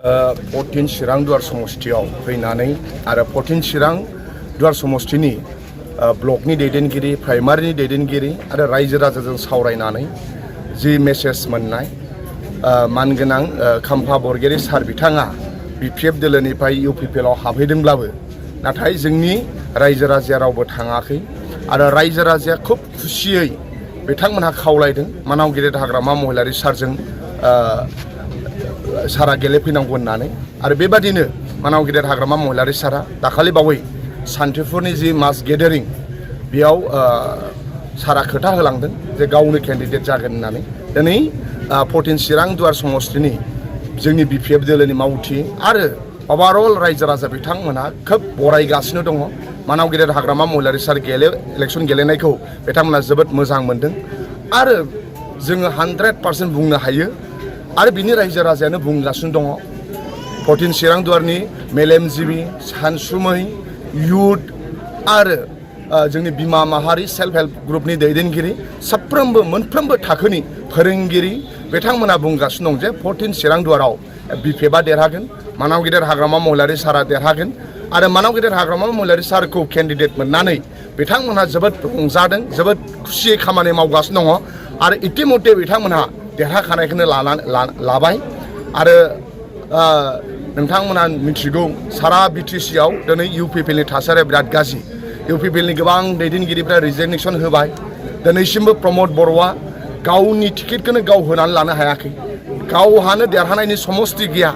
14 चिरां दुवार समष्टियाव फैनानै आरो 14 चिरां दुवार समष्टिनि ब्लकनि दैदेनगिरि प्राइमारिनि दैदेनगिरि आरो रायजो राजाजों सावरायनानै जि मेसेज मोननाय मानगोनां खाम्फा बरगयारी सार बिथाङा बिपिएफ दोलोनिफ्राय इउपिपिएलआव हाबहैदोंब्लाबो नाथाय जोंनि रायजो राजाया रावबो थाङाखै आरो रायजो राजाया खुब खुसियै बिथांमोनहा खावलायदों मानाव गेदेर हाग्रामा महिलारि सारजों सारा गेलेफैनांगौ होननानै आरो बेबादिनो मानाव गेदेर हाग्रामा महिलारि सारा दाखालि बावै सान्थिफुरनि जि मास गेदारिं बेयाव सारा खोथा होलांदों जे गावनो केन्डिडेट जागोन होननानै दिनै 14 चिरां दुवार समष्टिनि जोंनि बिपिएफ दोलोनि मावथि आरो ओभारअल रायजो राजा बिथांमोनहा खोब बरायगासिनो दङ मानाव गेदेर हाग्रामा महिलारि सार इलेक्सन गेलेनायखौ बिथांमोनहा जोबोद मोजां मोनदों आरो जोङो 100% बुंनो हायो आरो बिनि रायजो राजायानो बुंगासिनो दङ 14 चिरां दुवारनि मेलेमजिबि सानसुमै युथ आरो जोंनि बिमा माहारि सेल्फ हेल्प ग्रुपनि दैदेनगिरि साफ्रोमबो मोनफ्रोमबो थाखोनि फोरोंगिरि बिथांमोना बुंगासिनो दं जे 14 चिरां दुवाराव बिपिएफआ देरहागोन मानाव गेदेर हाग्रामा महिलारि सारा देरहागोन आरो मानाव गेदेर हाग्रामा महिलारि सारखौ केन्डिडेट मोननानै बिथांमोनहा जोबोद रंजादों जोबोद खुसियै खामानि मावगासिनो दङ आरो इतिमध्य बिथांमोनहा देरहाखानायखौनो लाबाय आरो नोंथांमोनहा मिथिगौ सारा बिटिसिआव दिनै इउपिपिएलनि थासारिया बिराद गाज्रि इउपिपिएलनि गोबां दैदेनगिरिफ्रा रिजिगनेसन होबाय दिनैसिमबो प्रमद बर'आ गावनि टिकेटखौनो गाव होनानै लानो हायाखै गावहानो देरहानायनि समस्ति गैया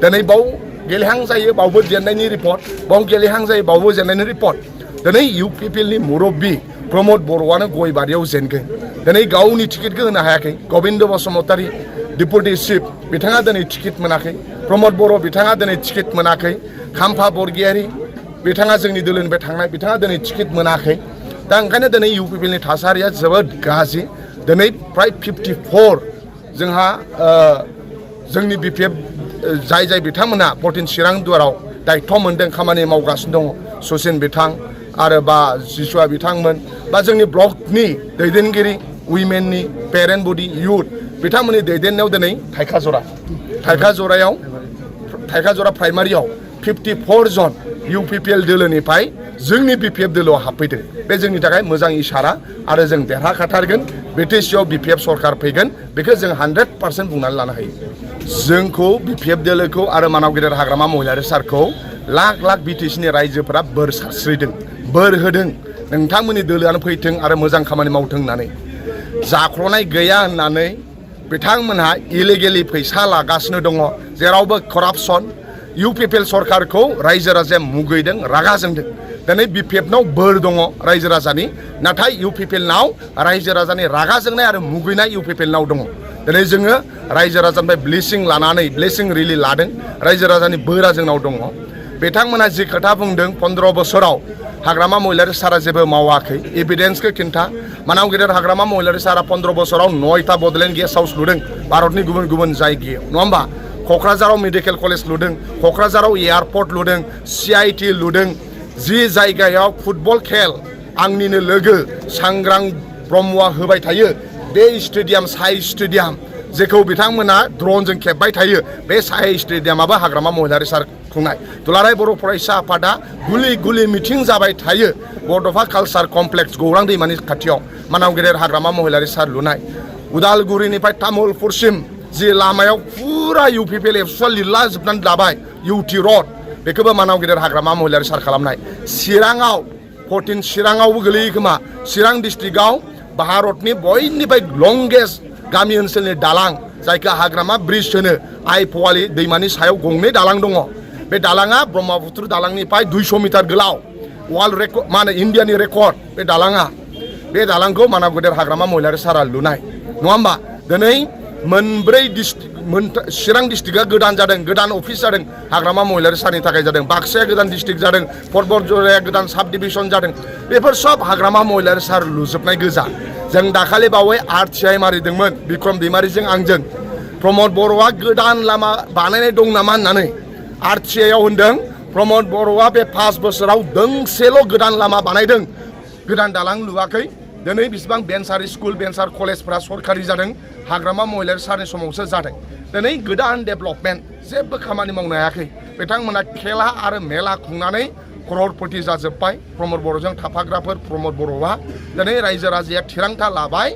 दिनै बाव गेलेहां जायो बावबो जेननायनि रिपर्ट बाव गेलेहां जायो बावबो जेननायनि रिपर्ट दिनै इउपिपिएलनि मुरब्बी प्रमद बर'आनो गयबारियाव जेनगोन दिनै गावनि टिकेटखौ होनो हायाखै गबिन्द बसुमतारी डिपुटि चिफ बिथाङा दिनै टिकेट मोनाखै प्रमद बर' बिथाङा दिनै टिकेट मोनाखै खाम्फा बरगयारी बिथाङा जोंनि दोलोनिफ्राय थांनाय बिथाङा दिनै टिकेट मोनाखै दा ओंखायनो दिनै इउपिपिएलनि थासारिया जोबोद गाज्रि दिनै प्राय 54 जोंहा जोंनि बिपिएफ जाय बिथांमोना 14 चिरां दुवाराव दायित्व मोनदों खामानि मावगासिनो दङ सुसिन बिथां आरो बा जिसुआ बिथांमोन बा जोंनि ब्लकनि दैदेनगिरि उइमेननि पेरेन्ट बडि युथ बिथांमोननि दैदेननायाव दिनै थाइखाजरा प्राइमारियाव 54 जन इउपिपिएल दोलोनिफ्राय जोंनि बिपिएफ दोलोआव हाबफैदों बे जोंनि थाखाय मोजां इसारा आरो जों देरहाखाथारगोन बिटिसिआव बिपिएफ सरकार फैगोन बेखौ जों 100% बुंनानै लानो हायो जोंखौ बिपिएफ दोलोखौ आरो मानाव गेदेर हाग्रामा महिलारि सारखौ लाख लाख बिटिसिनि रायजोफोरा बोर सारस्रिदों बोर होदों नोंथांमोननि दोलोआनो फैथों आरो मोजां खामानि मावथों होननानै जाख्ल'नाय गैया होननानै बिथांमोनहा इलिगेलि फैसा लागासिनो दङ जेरावबो करापसन इउपिपिएल सरकारखौ रायजो राजाया मुगैदों रागा जोंदों दिनै बिपिएफनाव बोर दङ रायजो राजानि नाथाय इउपिपिएलनाव रायजो राजानि रागा जोंनाय आरो मुगैनाय इउपिपिएलनाव दङ दिनै जोङो रायजो राजानिफ्राय ब्लेसिं रिलि लादों रायजो राजानि बोरा जोंनाव दङ बिथांमोनहा जि खोथा बुंदों 15 बोसोराव हाग्रामा महिलारि सारा जेबो मावाखै एभिडेन्सखौ खिन्था मानाव गेदेर हाग्रामा महिलारि सारा 15 बोसोराव 9टा बडलेण्ड गेस्ट हाउस लुदों भारतनि गुबुन गुबुन जायगायाव नङा होमबा क'क्राझाराव मेडिकेल कलेज लुदों क'क्राझाराव एयारपर्ट लुदों CIT लुदों जि जायगायाव फुटबल खेल आंनिनो लोगो सांग्रां ब्रह्मआ होबाय थायो बे स्टेडियाम साइ स्टेडियाम जेखौ बिथांमोना ड्रनजों खेबबाय थायो बे साइ स्टेडियामाबो हाग्रामा महिलारि सार खुंनाय दुलाराय बर' फरायसा आफादा गुलि मिथिं जाबाय थायो बड'फा कालचार कमप्लेक्स गौरां दैमानि खाथियाव मानाव गेदेर हाग्रामा महिलारि सार लुनाय उदालगुरिनिफ्राय तामुलपुरसिम जि लामायाव फुरा इउपिपिएल एबसुआ लिरला जोबनानै लाबाय इउटि रड बेखौबो मानाव गेदेर हाग्रामा महिलारि सार खालामनाय चिराङाव 14 चिराङावबो गोलैयो खोमा चिरां डिस्ट्रिक्टआव भारतनि बयनिफ्राय लंगेस्ट गामि ओनसोलनि दालां जायखौ हाग्रामा ब्रिज होनो आइ पवाली दैमानि सायाव गंनै दालां दङ बे दालाङा ब्रह्मपुत्र दालांनिफ्राय 200 मिटार गोलाव वर्ल्ड रेकर्ड माने इन्डियानि रेकर्ड बे दालांखौ मानाव गेदेर हाग्रामा महिलारि सारा लुनाय नङा होमबा दिनै मोनब्रै चिरां डिस्ट्रिक्टआ गोदान जादों गोदान अफिस जादों हाग्रामा महिलारि सारनि थाखाय जादों बाक्साया गोदान डिस्ट्रिक्ट जादों परबतजराया गोदान साब डिभिजन जादों बेफोर सब हाग्रामा महिलारि सार लुजोबनाय गोजा जों दाखालि बावै RTI मारिदोंमोन बिक्रम दैमारिजों आंजों प्रमद बर'आ गोदान लामा बानायनाय दं नामा होननानै RTIआव होनदों प्रमद बर'आ बे 5 बोसोराव दोंसेल' गोदान लामा बानायदों गोदान दालां लुवाखै दिनै बिसिबां बेन्सार स्कुल बेन्सार कलेजफोरा सरकारि जादों हाग्रामा महिलारि सारनि समावसो जादों दिनै गोदान डेभेलपमेन्ट जेबो खामानि मावनो हायाखै बिथांमोना खेला आरो मेला खुंनानै क्ररपति जाजोब्बाय प्रमद बर'जों थाफाग्राफोर प्रमद बर'आ दिनै रायजो राजाया थिरांथा लाबाय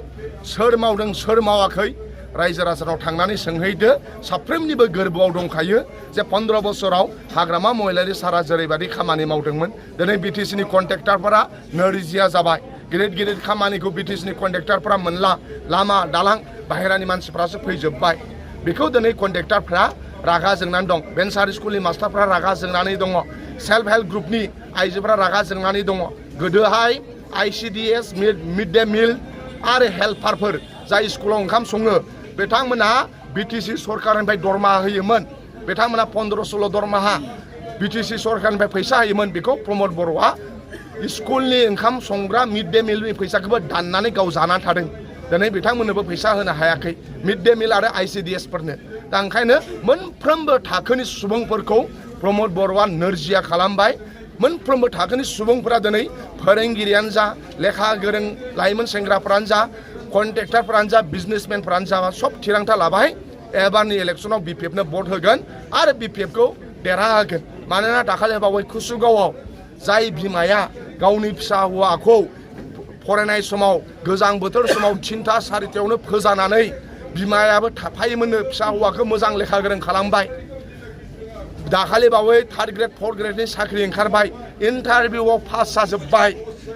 सोर मावदों सोर मावाखै रायजो राजानाव थांनानै सोंहैदो साफ्रोमनिबो गोरबोआव दंखायो जे 15 बोसोराव हाग्रामा महिलारि सारा जेरैबायदि खामानि मावदोंमोन दिनै बिटिसिनि कन्ट्रेक्टरफोरा नोरजिया जाबाय गिदिर गिदिर खामानिखौ बिटिसिनि कन्ट्रेक्टरफोरा मोनला लामा दालां बाहेरानि मानसिफ्रासो फैजोब्बाय बेखौ दिनै कन्ट्रेक्टरफ्रा रागा जोंनानै दं भेन्सार स्कुलनि मास्टारफ्रा रागा जोंनानै दङ सेल्फ हेल्प ग्रुपनि आइजोफ्रा रागा जोंनानै दङ गोदोहाय ICDS मिड डे मिल आरो हेल्पारफोर जाय स्कुलाव ओंखाम सङो बिथांमोनहा बिटिसि सरकारनिफ्राय दरमाहा होयोमोन बिथांमोनहा 15-16 दरमाहा बिटिसि सरकारनिफ्राय फैसा होयोमोन बेखौ प्रमद बर'आ स्कुलनि ओंखाम संग्रा मिड डे मिलनि फैसाखौबो दाननानै गाव जानानै थादों दिनै बिथांमोननोबो फैसा होनो हायाखै मिड डे मिल आरो ICDS फोरनो दा ओंखायनो मोनफ्रोमबो थाखोनि सुबुंफोरखौ प्रमद बर'आ नोरजिया खालामबाय मोनफ्रोमबो थाखोनि सुबुंफोरा दिनै फोरोंगिरियानो जा लेखा गोरों लाइमोन सेंग्राफोरानो जा कन्ट्रेक्टरफोरानो जा बिजनेसमेनफोरानो जा सब थिरांथा लाबाय एबारनि इलेक्सनाव BPF नो भट होगोन आरो BPF खौ देरहाहोगोन मानोना दाखालि बावै कुसुगावआव जाय बिमाया गावनि फिसा हौवाखौ फरायनाय समाव गोजां बोथोर समाव 3टा 4टायावनो फोजानानै बिमायाबो थाफायोमोननो फिसा हौवाखौ मोजां लेखा गोरों खालामबाय दाखालि बावै 3rd ग्रेड 4th ग्रेडनि साख्रि ओंखारबाय इन्टारभिउआव पास जाजोब्बाय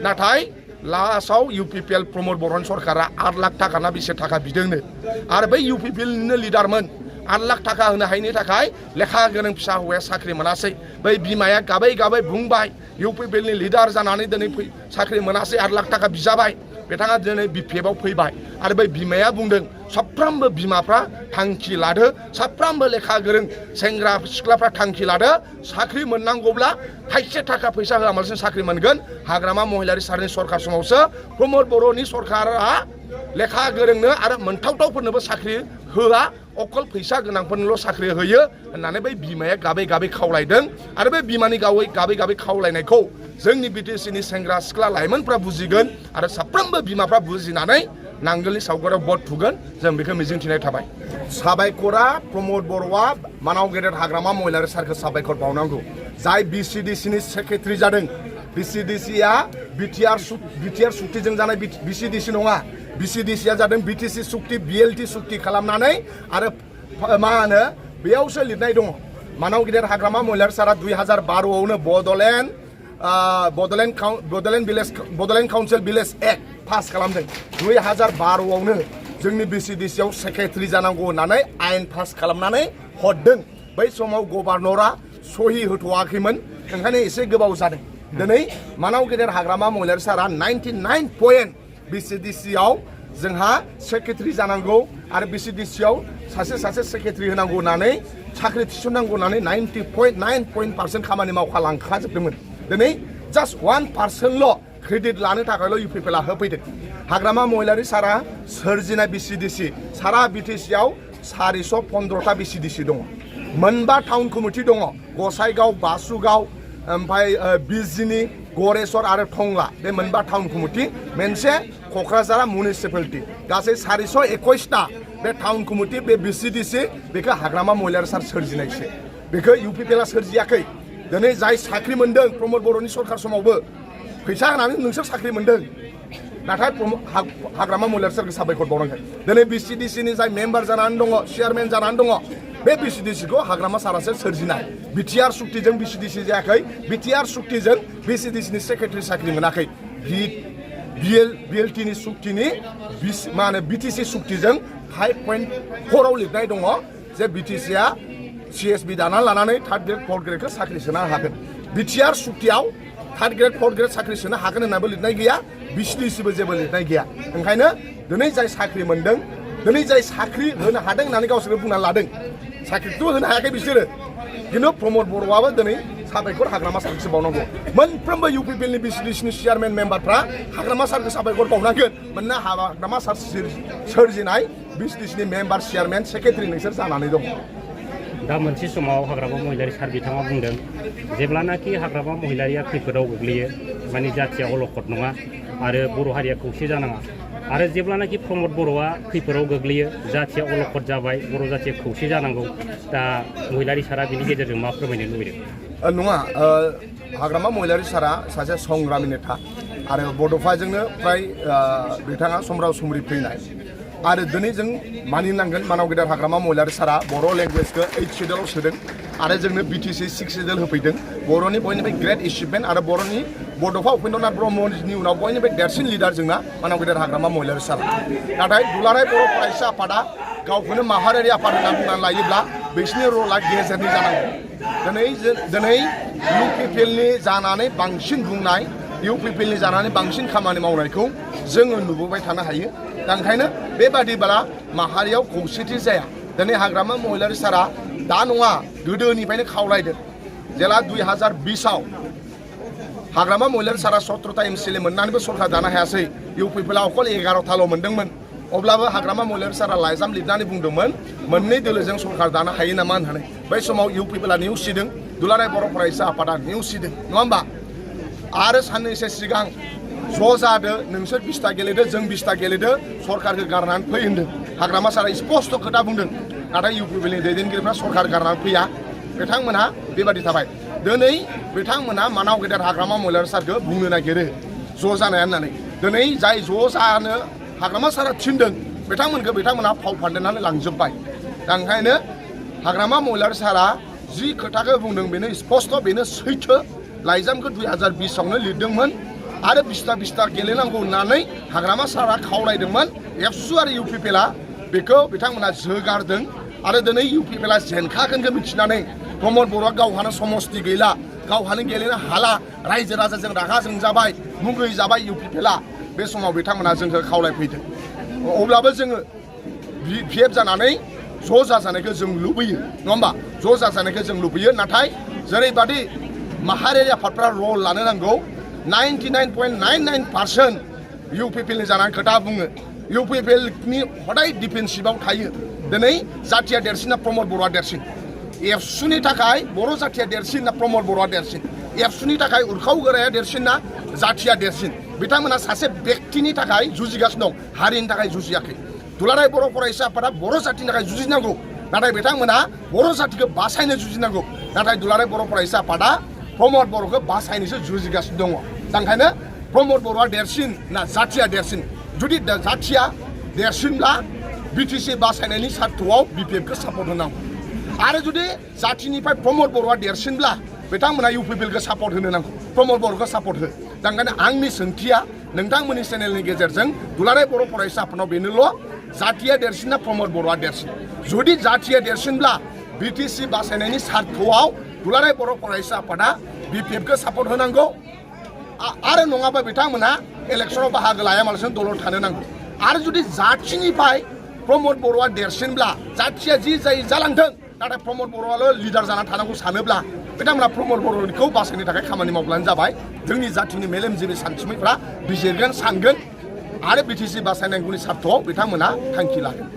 नाथाय लास्टआव UPPL प्रमद बर'नि सरकारा 8 लाख थाखा ना बेसे थाखा बिदोंनो आरो बै UPPLनिनो लिडारमोन 8 लाख थाखा होनो हायैनि थाखाय लेखा गोरों फिसा हौवाया साख्रि मोनासै बै बिमाया गाबै गाबै बुंबाय UPPLनि लिडार जानानै दिनै साख्रि मोनासै 8 लाख थाखा बिजाबाय बिथाङा दिनै BPFआव फैबाय आरो बै बिमाया बुंदों साफ्रोमबो बिमाफ्रा थांखि लादो साफ्रोमबो लेखा गोरों सेंग्रा सिख्लाफ्रा थांखि लादो साख्रि मोननांगौब्ला थाइसे थाखा फैसा होआलासिनो साख्रि मोनगोन हाग्रामा महिलारि सारनि सरकार समावसो प्रमद बर'नि सरकारा लेखा गोरोंनो आरो मोनथावथावफोरनोबो साख्रि होआ अकल फैसा गोनांफोरनोल' साख्रि होयो होननानै बै बिमाया गाबै गाबै खावलायदों आरो बे बिमानि गाबै गाबै खावलायनायखौ जोंनि बिटिसिनि सेंग्रा सिख्ला लाइमोनफ्रा बुजिगोन आरो साफ्रोमबो बिमाफ्रा बुजिनानै नांगोलनि सावगारियाव भट थुगोन जों बेखौ मिजिंथिनाय थाबाय साबायखरा प्रमद बर'आ मानाव गेदेर हाग्रामा महिलारि सारखौ साबायखर बावनांगौ जाय BCDCनि सेक्रेटारि जादों BCDCआ बिटिआर सुक्तिजों जानाय BCDC नङा BCDCआ जादों BTC सुक्ति BLT सुक्ति खालामनानै आरो मा होनो बेयावसो लिरनाय दङ मानाव गेदेर हाग्रामा महिलारि सारा 2012आवनो Bodoland council village act pass खालामदों 2012आवनो जोंनि BCDCआव सेक्रेटारि जानांगौ होननानै आयेन पास खालामनानै हरदों बै समाव गभर्नरा सहि होथ'वाखैमोन ओंखायनो एसे गोबाव जादों दिनै मानाव गेदेर हाग्रामा महिलारि सारा 99 पइन्ट BCDCआव जोंहा सेक्रेटारि जानांगौ आरो BCDCआव सासे सेक्रेटारि होनांगौ होननानै साख्रि थिसननांगौ होननानै 90.9% खामानि मावखालांखाजोबदोंमोन दिनै जास्ट 1%ल' क्रेडिट लानो थाखायल' UPPLआ होफैदों हाग्रामा महिलारि सारा सोरजिनाय BCDC सारा BTCआव 415टा BCDC दङ मोनबा टाउन कमिटि दङ गसाइगाव बासुगाव ओमफ्राय बिजिनि गरेस्वर आरो टंला बे मोनबा टाउन कमिटि मोनसे क'क्राझार मिउनिसिपालिटि गासै 421टा बे टाउन कमिटि बे BCDC बेखौ हाग्रामा महिलारि सार सोरजिनायसो बेखौ UPPLआ सोरजियाखै दिनै जाय साख्रि मोनदों प्रमद बर'नि सरकार समावबो फैसा होनानै नोंसोर साख्रि मोनदों नाथाय हाग्रामा महिलारि सारखौ साबायखर बावनांगोन दिनै BCDCनि जाय मेम्बार जानानै दङ चेयारमेन जानानै दङ बे BCDCखौ हाग्रामा सारासो सोरजिनाय बिटिआर सुक्तिजों BCDC जायाखै बिटिआर सुक्तिजों BCDCनि सेक्रेटारि साख्रि मोनाखै BLTनि सुक्तिनि मा होनो BTC सुक्तिजों 5.4आव लिरनाय दङ जे BTCआ CSB दाना लानानै 3rd ग्रेड 4th ग्रेडखौ साख्रि सोनो हागोन BTR सुक्तियाव 3rd grade 4th grade साख्रि सोनो हागोन होननाबो लिरनाय गैया BCDCबो जेबो लिरनाय गैया ओंखायनो दिनै जाय साख्रि मोनदों दिनै जाय साख्रि होनो हादों होननानै गावसोरो बुंनानै लादों साख्रिखौ होनो हायाखै बिसोरो खिन्थु प्रमद बर'आबो दिनै साबायखर हाग्रामा सारखौसो बावनांगौ मोनफ्रोमबो UPPLनि BCDCनि चेयारमेन मेम्बारफ्रा हाग्रामा सारखौ साबायखर बावनांगोन मानोना हाग्रामा सार सोरजिनाय BCDCनि मेम्बार चेयारमेन सेक्रेटारि नोंसोर जानानै दङ दा मोनसे समाव हाग्रामा महिलारि सार बिथाङा बुंदों जेब्लानाखि हाग्रामा महिलारिया खैफोदाव गोग्लैयो माने जाथिया अलखद नङा आरो बर' हारिया खौसे जानाङा आरो जेब्लानाखि प्रमद बर'आ खैफोदाव गोग्लैयो जाथिया अलखद जाबाय बर' जाथिया खौसे जानांगौ दा महिलारि सारा बिनि गेजेरजों मा फोरमायनो लुबैदों नङा हाग्रामा महिलारि सारा सासे संग्रामि नेता आरो बड'फाजोंनो फ्राय बिथाङा समराव समरि फैनाय आरो दिनै जों मानिनांगोन मानाव गेदेर हाग्रामा महिलारि सारा बर' लेंगुवेजखौ 8 सिडुलाव सोदों आरो जोंनो BTC 6 सिडुल होफैदों बर'नि बयनिफ्राय ग्रेट एचिभमेन्ट आरो बर'नि बड'फा उपेन्द्रनाथ ब्रह्मनि उनाव बयनिफ्राय देरसिन लिडार जोंना मानाव गेदेर हाग्रामा महिलारि सारा नाथाय दुलाराय बर' फरायसा आफादा गावखौनो माहारियारि आफाद होनना बुंनानै लायोब्ला बिसोरनि रला गेजेरनि जानांगौ दिनै UPPLनि जानानै बांसिन बुंनाय UPPLनि जानानै बांसिन खामानि मावनायखौ जोङो नुबोबाय थानो हायो दा ओंखायनो बेबादिब्ला माहारियाव खौसेथि जाया दिनै हाग्रामा महिलारि सारा दा नङा गोदोनिफ्रायनो खावलायदों जेला 2020आव हाग्रामा महिलारि सारा 17टा MCLA मोननानैबो सरकार दानो हायासै UPPLआ अकल 11टाल' मोनदोंमोन अब्लाबो हाग्रामा महिलारि सारा लाइजाम लिरनानै बुंदोंमोन मोननै दोलोजों सरकार दानो हायो नामा होननानै बै समाव UPPLआ नेवसिदों दुलाराय बर' फरायसा आफादा नेवसिदों नङा होमबा आरो साननैसो सिगां ज' जादो नोंसोर 20टा गेलेदो जों 20टा गेलेदो सरकारखौ गारनानै फै होनदों हाग्रामा सारा स्पष्ट खोथा बुंदों नाथाय UPPLनि दैदेनगिरिफ्रा सरकार गारनानै फैया बिथांमोनहा बेबादि थाबाय दिनै बिथांमोनहा मानाव गेदेर हाग्रामा महिलारि सारखौ बुंनो नागिरो ज' जानाय होननानै दिनै जाय ज' जानो हाग्रामा सारा थिनदों बिथांमोनहा फाव फान्दायनानै लांजोब्बाय दा ओंखायनो हाग्रामा महिलारि सारा जि खोथाखौ बुंदों बेनो स्पष्ट बेनो सैथो लाइजामखौ 2020आवनो लिरदोंमोन आरो 20टा गेलेनांगौ होननानै हाग्रामा सारा खावलायदोंमोन ABSU आरो UPPLआ बेखौ बिथांमोनहा जोगारदों आरो दिनै UPPLआ जेनखागोनखौ मिथिनानै प्रमद बर'आ गावहानो समस्ति गैला गावहानो गेलेनो हाला रायजो राजाजों रागा जोंजाबाय मुगै जाबाय UPPLआ बे समाव बिथांमोनहा जोंखौ खावलायफैदों अब्लाबो जोङो BPF जानानै ज' जाजानायखौ जों लुबैयो नङा होमबा ज' जाजानायखौ जों लुबैयो नाथाय जेरैबादि माहारियारि आफादफ्रा रल लानो नांगौ 99.99% UPPLनि जानानै खोथा बुङो UPPLनि हदाय डिफेन्सिभआव थायो दिनै जाथिया देरसिन ना प्रमद बर'आ देरसिन ABSUनि थाखाय बर' जाथिया देरसिन ना प्रमद बर'आ देरसिन ABSUनि थाखाय उरखाव गोराया देरसिन ना जाथिया देरसिन बिथांमोना सासे व्यक्तिनि थाखाय जुजिगासिनो दं हारिनि थाखाय जुजियाखै दुलाराय बर' फरायसा आफादा बर' जाथिनि थाखाय जुजिनांगौ नाथाय बिथांमोना बर' जातिखौ बासायनो जुजिनांगौ नाथाय दुलाराय बर' फरायसा आफादा प्रमद बर'खौ बासायनोसो जुजिगासिनो दङ दा ओंखायनो प्रमद बर'आ देरसिन ना जाथिया देरसिन जुदि जाथिया देरसिनब्ला BTC बासायनायनि सार्थ'आव BPFखौ सापर्ट होनांगौ आरो जुदि जाथिनिफ्राय प्रमद बर'आ देरसिनब्ला बिथांमोना UPPLखौ सापर्ट होनो नांगौ प्रमद बर'खौ सापर्ट हो दा ओंखायनो आंनि सोंथिया नोंथांमोननि चेनेलनि गेजेरजों दुलाराय बर' फरायसा आफादाव बेनोल' जाथिया देरसिन ना प्रमद बर'आ देरसिन जुदि जाथिया देरसिनब्ला BTC बासायनायनि सार्थ'आव दुलाराय बर' फरायसा आफादा BPFखौ सापर्ट होनांगौ आरो नङाबा बिथांमोना इलेक्सनाव बाहागो लायामालासिनो दलर थानो नांगौ आरो जुदि जाथिनिफ्राय प्रमद बर'आ देरसिनब्ला जाथिया जि जाय जालांथों नाथाय प्रमद बर'आल' लिडार जानानै थानांगौ सानोब्ला बिथांमोना प्रमद बर'खौ बासायनो थाखाय खामानि मावब्लानो जाबाय जोंनि जाथिनि मेलेमजिबि सानसुमैफ्रा बिजिरगोन सानगोन आरो BTC बासायनांगौनि सार्थ'आव बिथांमोना थांखि लागोन